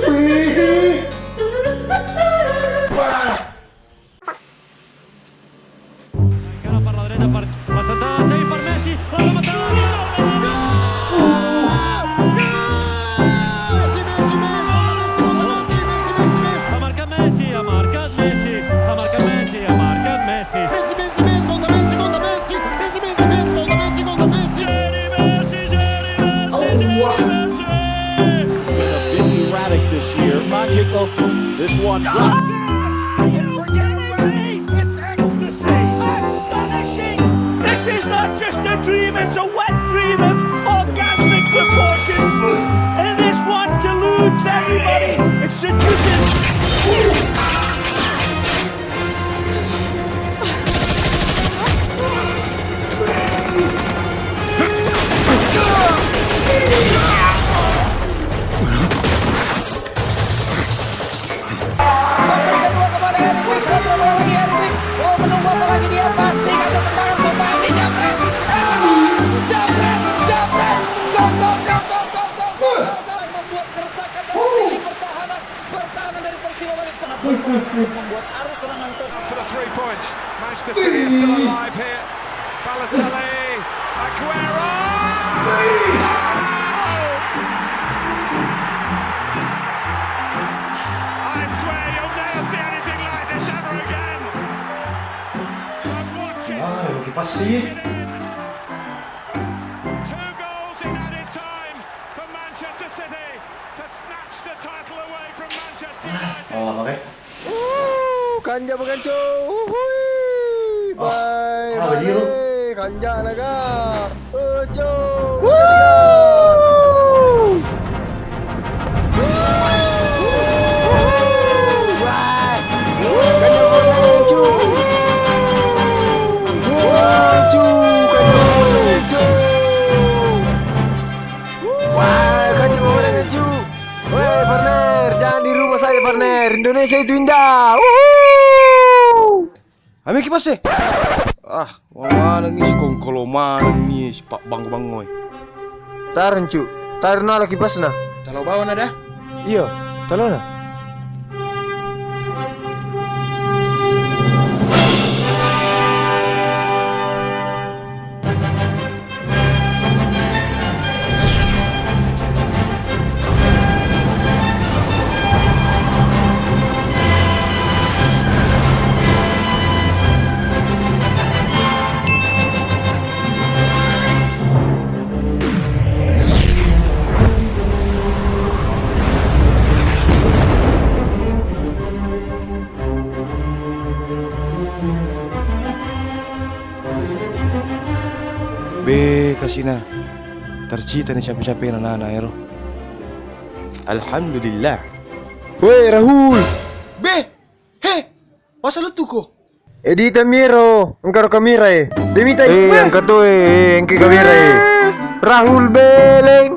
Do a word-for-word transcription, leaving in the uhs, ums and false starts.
Wih. Wah. Cara per la dreta, per la saltata, sei per Messi, la remata! Messi, Messi, Messi, Messi, Messi, Messi, Messi, Messi. Ha marcà Messi, ha marcà Messi, ha marcà Messi, ha marcà Messi. Messi, Messi, Messi, gol da Messi, gol da Messi. Messi, Messi, Messi, gol da Messi, gol da Messi. Messi, Messi, Messi, Messi, Messi. Been a bit erratic this year. Magical. This one drops. It's ecstasy. Astonishing. This is not just a dream, it's a wet dream of orgasmic proportions. And this one deludes everybody. It seduces. Memberikan dua kepada Eric Wicks, kontrol bola lagi Eric Wicks. Oh, menunggu apa lagi dia? Passing atau tendangan sopan? Dijapret. Ah! Japret, japret. Gol, gol, gol. Membuat keretakan dari sisi pertahanan. Pertahanan dari Persiba Balikpapan membuat arus serangan ter- For the three points. Manchester City are still alive here. Balotelli, Aguero! I swear you'll never see anything like this ever again. From watching Ah, lo kipas sih. Two goals in added time for Manchester City to snatch the title away from Manchester United. Oh, oke. Uh, kanja magancu. Uhui. Oh, Bye, ah, bye, bye. Kanja naga. Ucu. Woo! Woo! Woo! Woo! Kanja magancu. Ucu, kanja magancu. Wah, kanja magancu. Weh, partner, jangan di rumah saja, partner. Indonesia itu indah. Wuhu! Ami kipas e. Ah, maneng ni si kongkolo, maneng ni si pabbango-bangoi. Tareng, Cuk. Tareng nala kipasna. Talo bawa na dah. Iya, talona. Be, kasina. Tercita ni cape-capena nana ero. Alhamdulillah. Woi, Rahul. Be, he, masa lettuko? Edita miro, engka ro kamera e. Demita e. Eh, engka to e, engka kamera e. Rahul Beleng.